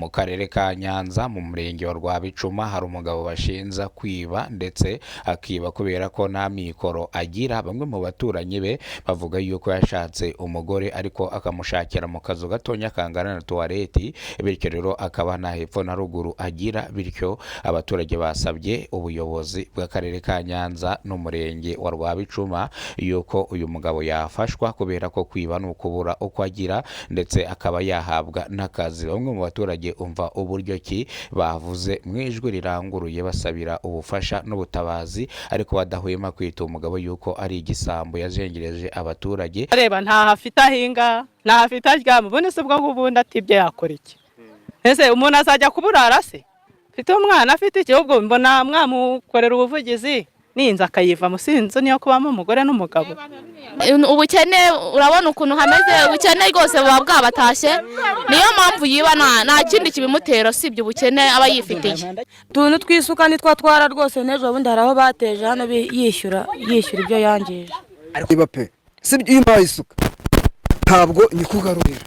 Mu karere ka Nyanza mu murenge wa Rwabicuma hari umugabo bashinja kwiba ndetse akiba kubera ko nta mikoro agira. Bamwe mu baturanyi be bavuga yuko yashatse umugore ariko akamushakira mu kazu gatonya kangana na tuwareti, bityo rero akaba nta hepfo na ruguru agira. Bityo abaturage basabye ubuyobozi bw'akarere ka Nyanza n'umurenge wa Rwabicuma yuko uyu mugabo yafashwa kubera ko kwiba ni ukubura uko agira ndetse akaba yahabwa n'akazi. Bamwe mu baturage umva uburyo ki bavuze mu ijwi riranguruye basabira ubufasha n'ubutabazi, ariko badahwema kwita umugabo yuko ari igisambo yazengereje abaturage. Areba ntaho afite ahinga, ntaho afite aryama. Ubundi se ubwo ngubwo atibye yakora iki? Ese umuntu azajya kuburara se mfite umwana, afite iki? Ahubwo mbona mwamukorera ubuvugizi n'inzu akayivamo. Si inzu niyo kubamo umugore n'umugabo. Ubukene, urabona ukuntu hameze, ubukene rwose buba bwabatashye. Niyo mpamvu yiba, nta kindi kibimutera usibye ubukene aba yifitiye. Utuntu tw'isuka nitwo atwara rwose. N'ejo bundi hari aho bateje hano yishyura, yishyura ibyo yangije. Niba pe sibyo, iyo umpaye isuka ntabwo nyikugarurira,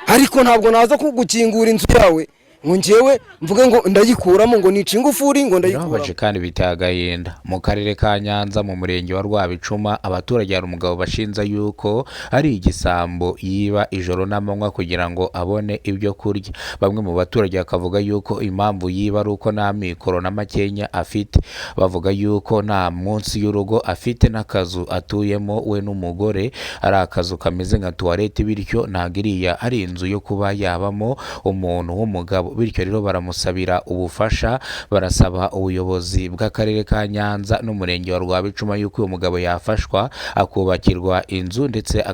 ariko ntabwo naza kugukingura inzu yawe ngo njyewe mvuge ngo ndayikuramo, ngo nica ingufuri ngo ndayikuramo. Birababaje kandi biteye agahinda. Mu karere ka Nyanza mu murenge wa Rwabicuma abaturage hari umugabo bashinja yuko ari igisambo, yiba ijoro n'amanywa kugira ngo abone ibyo kurya. Bamwe mu baturage bakavuga yuko impamvu yiba ari uko nta mikoro na makenya afite. Bavuga yuko nta munsi y'urugo afite, n'akazu atuyemo we n'umugore ari akazu kameze nka tuwarete, bityo ntabwo iriya ari inzu yo kuba yabamo umuntu w'umugabo. Bityo rero baramusabira ubufasha, barasaba ubuyobozi bw'akarere ka Nyanza n'umurenge wa Rwabicuma yuko uyu mugabo yafashwa akubakirwa inzu ndetse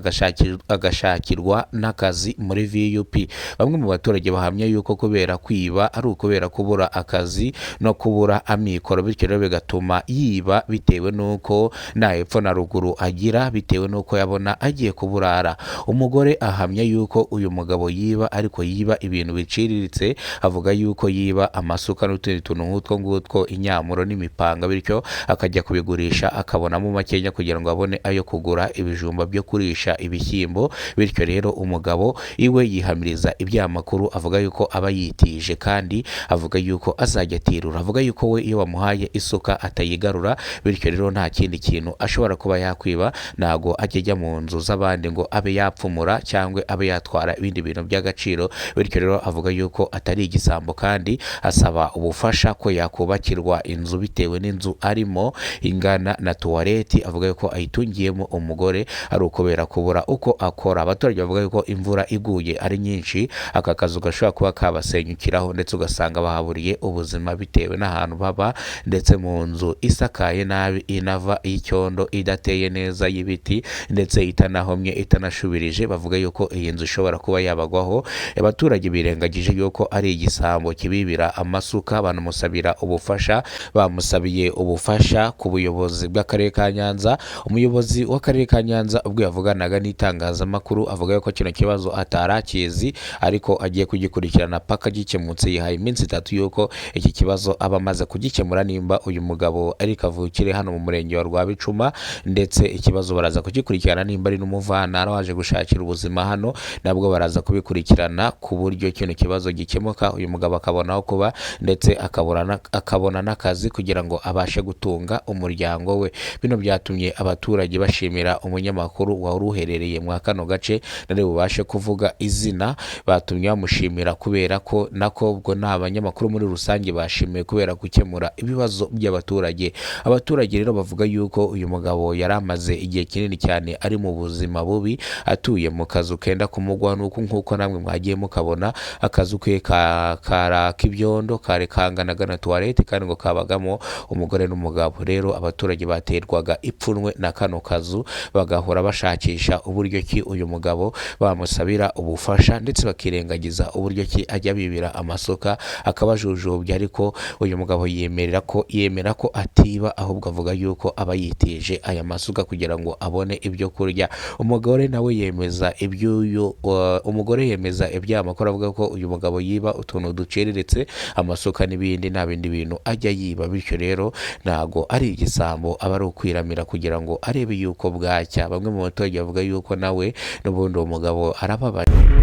agashakirwa n'akazi muri VUP. Bamwe mu baturage bahamya yuko kubera kwiba ari ukubera kubura akazi no kubura amikoro, bityo rero bigatuma yiba bitewe n'uko nta hepfo na ruguru agira, bitewe n'uko yabona agiye kuburara. Umugore ahamya yuko uyu mugabo yiba, ariko yiba ibintu biciriritse. Avuga yuko yiba amasuka n'utundi tuntu nk'utwo ngutwo, inyamuro n'imipanga, bityo akajya kubigurisha akabonamo makenya kugira ngo abone ayo kugura ibijumba byo kurisha ibishyimbo. Bityo rero umugabo iwe yihamiriza ibyamakuru, avuga yuko aba yitije kandi avuga yuko azajya atirura. Avuga yuko we iyo bamuhaye isuka atayigarura, bityo rero nta kindi kintu ashobora kuba yakwiba. Ntago ajya ajya mu nzu z'abandi ngo abe yapfumura cyangwa abe yatwara ibindi bintu by'agaciro. Bityo rero avuga yuko atari igisambo kandi asaba ubufasha ko yakubakirwa inzu bitewe n'inzu arimo ingana na tuwareti. Avuga yuko ayitungiyemo umugore ari ukubera kubura uko akora. Abaturage bavuga yuko imvura iguye ari nyinshi aka kazu gashobora kuba kabasenyukiraho, ndetse ugasanga bahaburiye ubuzima bitewe n'ahantu baba, ndetse mu nzu isakaye nabi, inava y'icyondo, idateye neza, y'ibiti, ndetse itanahomye, itanashubirije. Bavuga yuko iyi nzu ishobora kuba yabagwaho. Abaturage birengagije yuko ari igisambo kibibira amasuka, banamusabira ubufasha. Bamusabiye ubufasha ku buyobozi bw'akarere ka Nyanza. Umuyobozi w'akarere ka Nyanza ubwo yavuganaga n'itangazamakuru avuga yuko kino kibazo atari akizi, ariko agiye kugikurikirana paka gikemutse. Yihaye iminsi 3 yuko iki kibazo aba amaze kugikemura, nimba uyu mugabo ari kavukire hano mu murenge wa Rwabicuma, ndetse ikibazo baraza kugikurikirana. Nimba ari n'umuvantara waje gushakira ubuzima hano, nabwo baraza kubikurikirana ku buryo kino kibazo gikemuka, uyu mugabo akabona aho kuba ndetse akabona n'akazi kugira ngo abashe gutunga umuryango we. Bino byatumye abaturage bashimira umunyamakuru wari uherereye muri kano gace nari bubashe kuvuga izina. Batumye bamushimira kubera ko nako ubwo ni abanyamakuru muri rusange bashimiwe kubera gukemura ibibazo by'abaturage. Abaturage rero bavuga yuko uyu mugabo yari amaze igihe kinini cyane ari mu buzima bubi, atuye mu kazu kenda kumugwa nuko nk'uko namwe mwagiye mukabona. Akazu ke kari ak'ibyondo, kari kanganaga na tuwarete, kandi ngo kabagamo umugore n'umugabo. Rero abaturage baterwaga ipfunwe na kano kazu, bagahora bashakisha uburyo ki uyu mugabo bamusabira ubufasha, ndetse bakirengagiza uburyo ki ajya bibira amasuka akabajujubya. Ariko uyu mugabo yemera ko atiba, ahubwo avuga yuko aba yitije aya masuka kugira ngo abone ibyo kurya. Umugore nawe yemeza iby'uyu umugore yemeza iby'aya makuru, avuga ko uyu mugabo yiba utuntu duciriritse, amasuka n'ibindi, nta bindi bintu ajya yiba. Bityo rero ntago ari igisambo, aba ari ukwiramira kugira ngo arebe yuko bwacya. Bamwe mu baturage bavuga yuko nawe n'ubundi uwo mugabo arababaye.